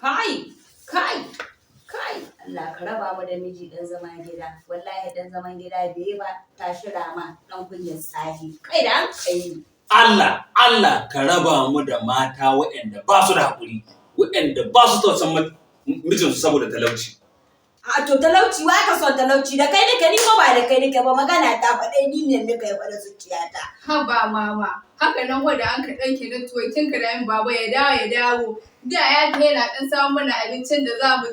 Kai, kai, kai. Allah ka raba mu da miji dan zaman gida. Wallahi dan zaman gida bai ba tashi rama dan kunyar sahi. Kai da an kai ni. Allah, Allah ka raba mu da mata waɗanda ba su da haƙuri, waɗanda ba su tausan mijinsu saboda talauci. A to talauci wa ka son talauci da kai nake ni ko ba da kai nake ba magana ta faɗai ni ne nika yi faɗa zuciyata. Haba mama, haka nan wanda an ka ɗauke na tuwo kin ka min baba ya dawo ya dawo. Da ya kai yana ɗan samun mana abincin da za mu.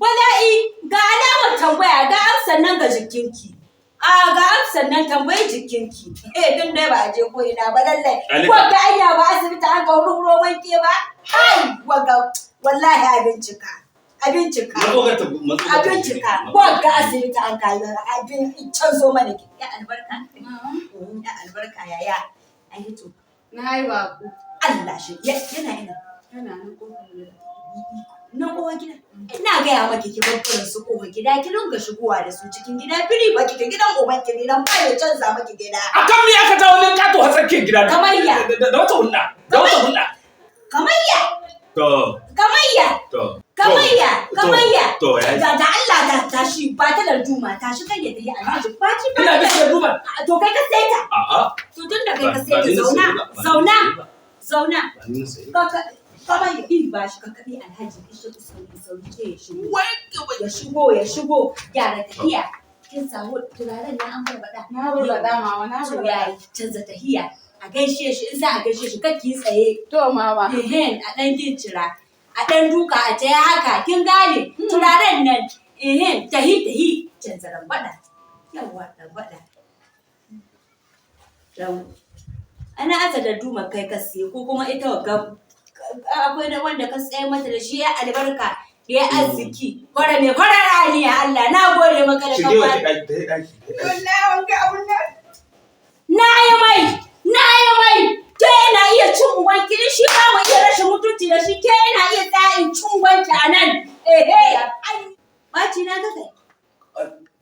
Bala'i ga alamar tambaya ga amsar nan ga jikinki. A ga amsar nan tambayi jikinki. Eh tun dai ba a je ko ina ba lallai. Alika. Wagga anya ba asibiti an ga wurin wanke ba. Ai wagga wallahi a bincika. A bincika. Matso A bincika. Wagga asibiti an ka abin canzo mana ki. Ya albarka. Ya albarka yaya. An hito. Na yi baƙo. Allah shi yana ina. Yana nan ƙofar gida. Nan kowa gida. Ina gaya maki ki bar barin su kowa gida ki dinga shigowa da su cikin gida firi ba kike gidan uban ki gidan ba ya canza maki gida. Akan me aka jawo min kato har tsakiyar gida? Kamar ya? Da wata hulɗa, da wata hulɗa. Kamayya, To, kamayya, to. kamayya, kamayya. To, ya Da da Allah ta tashi ba ta darduma tashi kai ya tafi alhaji ba ci ba. Ina bisa da duba. To kai ka saita. A'a. To tun da kai ka Ba saita ni na zauna, sayi ba, ba ni na zauna, sayi ba. zauna. Ba ni na sayi ba. Ka kamayya in ba shi ka kaɗi alhaji ki shi sauri sauri ce ya shigo. Ya shigo ya shigo gyara tafiya. Kin samu turaren na an barbaɗa. Na barbaɗa mama, na To barbaɗa. yayi canza tahiya a gaishe shi in za a gaishe shi kakki tsaye To mama. ehen a ɗan gincira a ɗan duka a taya haka kin gane turaren nan ehen tahi tahi canza rambaɗa yawwa rambaɗa ram ana aza da duma kai ka siye ko kuma ita wagga akwai na wanda ka tsaye mata da shi ya albarka ya arziki kwara mai kwarar aliya Allah na gode maka da ka Shige bani wace ɗaki, ta yi ɗaki, ta yi ɗaki. Wallahi wanga abun nan. Na yi mai, na yi mai, ke yana iya cin ubanki, in shi ba mu iya rashin mutunci da shi, ke yana iya tsaya in cin ubanki a nan. Ehe, ai, ɓaci na ga kai.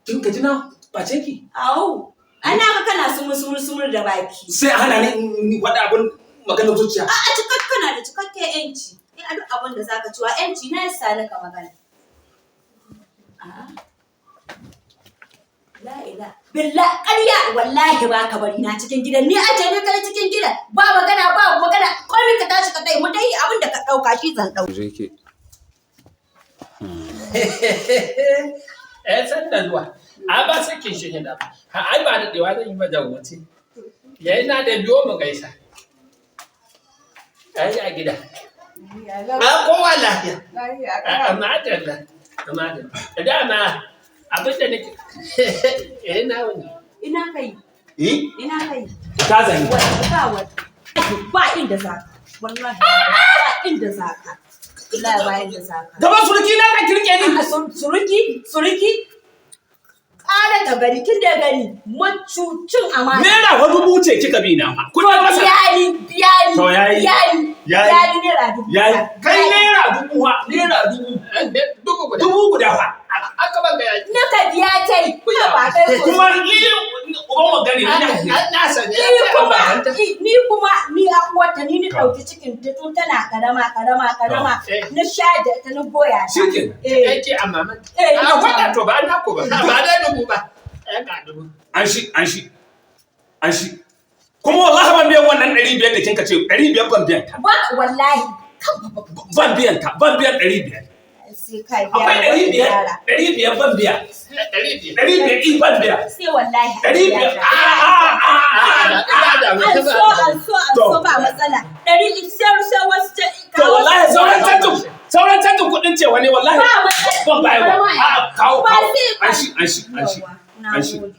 Kin ka ji na ɓace ki? Au, ana ga kana sumur sumur sumur da baki. Sai a hana ni in faɗa abin maganar zuciya. A cikak kana da cikakken yanci. In a duk abin da zaka ciwa yanci na yasa naka magana. A'a. La ila. Billah ƙarya wallahi ba ka bari na cikin gidan ni aje ni kai cikin gidan ba magana ba magana komai ka tashi ka tai mu dai abin da ka ɗauka shi zan ɗauka. Je ke. Eh san da zuwa. A ba sakin shi ne ba. Ha ai ba da dewa zan yi ba da wuce. Yayi na da biyo mu gaisa. Ai a gida. A kowa lafiya. Lafiya A madalla. Madalla. Dama abin da nake eh na wani. Ina kai Eh? ina kai Ta zan yi. ba wata ba inda zaka wallahi ba inda zaka wallahi ba inda zaka. Gaban suruki na ka kirke ni. A suruki suruki ƙara ta gani kin da gani macucin amana. Naira fa dubu ce kika bi na fa. Kudin masa. Biyani biyani To yayi. biyani Yayi. biyani naira dubu. Yayi. Kai naira dubu fa, naira dubu. Dubu guda. Dubu guda fa. Aka ban ga yaki. Nika biya tai ba kai ko. Kuma ni uban magani ni na haife. Na sani. Ni kuma ni kuma ni a uwarta ni ni ɗauki cikin ta tun tana karama karama karama Eh. na sha da ta na goya ta. Shikenan. Eh Yake a maman. Eh, A kwata to ba na ko ba. Ba da dubu ba. Eh ga dubu. An shi, an shi. An shi. Kuma wallahi ban biyan wannan 500 da kinka ce 500 ban biyan ta. ba wallahi kan ba Ban biyan ta, ban biyan 500. sai ka biya Akwai wani 500, yara. 500 ban biya. 500. 500 in ban biya. Sai wallahi a 500. biya A ta. a a a. An so an so an so ba matsala. Ɗari sai sai wasu ta To wallahi sauran canjin sauran canjin kuɗin cewa ne wallahi Ba matsala. ban bayarwa. A'a kawo Ba kawo. sai- An shi an shi an shi. Yawwa, na An shi. gode.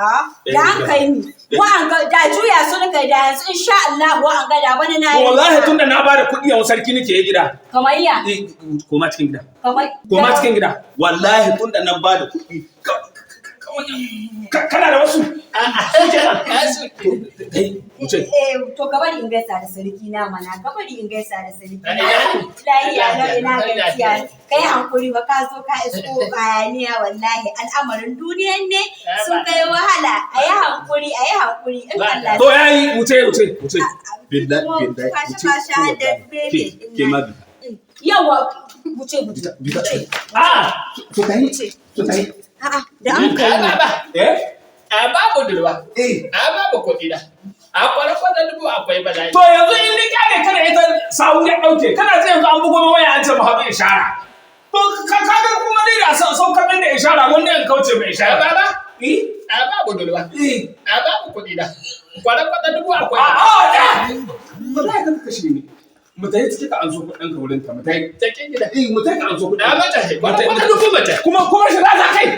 Ha? Da an kai ni. Wa'anga da juya su nika da yanzu insha Allah wa'anga da wani na To yi. wallahi tunda na bada kuɗi yanzu sarki nake yi gida. Kamar ya. Eh, Koma cikin gida. Kamar Koma cikin gida. Wallahi tunda na bada kuɗi. Kana da wasu? Su kenan. Kai, wuce. Eh, to ka bari in gaisa da sarki na mana, ka bari in gaisa da sarki na. Ina ne? Lahiya lau ina Ina gajiya. lafiya. Kai hankuri ba ka zo ka isko bayaniya wallahi al'amarin duniyan ne sun kai wahala. A yi hankuri, a yi hankuri in Ba- Allah To yayi wuce wuce wuce. Billahi Kuma billahi kwashe wuce. kwashe har da bebe Ke ke ma bi. kuɗi. Yawa, wuce wuce. Bita. Wuce. A So tayi. So tayi. A'a, da an kai a ni. baba. Eh? A babu budurwa. Eh. A babu kuɗi da. A kwarkwata dubu akwai bala'i. To yanzu in ni kyale kana ita sawu ya dauke kana ji yanzu an bugo min waya an ce mu haɗu ishara. To ka ga kuma ni da saukar min da ishara wanda in kauce mai A ishara. baba. Eh? A babu budurwa. Eh. A babu kuɗi da. Kwarkwata dubu akwai A bala'i. a da. Wallahi ka kashe ni. Mu tafi ciki ka an so kuɗin ka wurin ta mu tafi. Cikin gida. Eh mu tafi ka an so kuɗin. Na mata he. Kwarkwata dubu mace. Kuma shi za ta kai.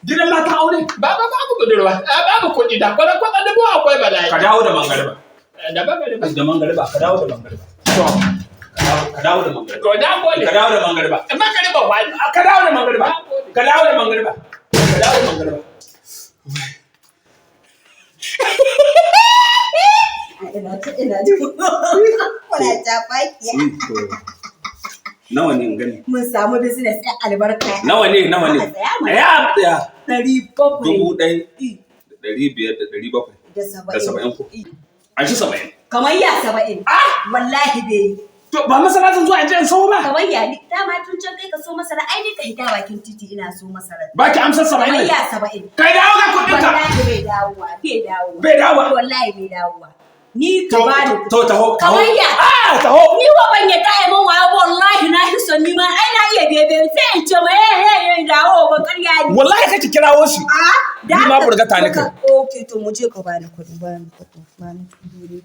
Gidan mata aure. Baba babu budurwa. A babu kuɗi da. Kwarkwata dubu akwai bala'i. Ka dawo da mangariba. Da bagare ba. Da mangariba, ka dawo da mangariba. To. Ka dawo da mangariba. To na gode. Ka dawo da mangariba. Magariba wani. Ka dawo da mangariba. Ka dawo da mangariba. Ka dawo da mangariba. Ina ta. Kuna ta fakiya. Nawa ne in gani? Mun samu business ɗin albarka. Nawa ne nawa ne? A'a, tsaya mana. Tsaya tsaya. 700. 1500 da 700. Da Da 70. 70 ko? An shi 70. Kamar ya 70. Wallahi bai yi. To ba masara zan zuwa in je in sawo ba. Kamar ya ni dama tun can kai ka so masara ai ni ka hita bakin titi ina so masara. Ba ki amsar 70 Kamar ne. ya 70. Kai dawo ga kuɗin ka. Wallahi bai dawowa, bai dawowa. Bai dawowa. Wallahi bai dawowa. Ni ka bani kuɗi. To taho. Taho. Kamar ya. Ah taho. Ni wa ban yadda ai mun wayo ba, wallahi na hi son ni ma ai na iya bebe sai in ce ma eh eh eh dawo ba ƙarya ne. Wallahi kake kirawo shi. Ah, da Ni ma aka- burgata ni kai. Okay, to mu je ka bani kuɗi, bani kuɗi, bani kuɗi.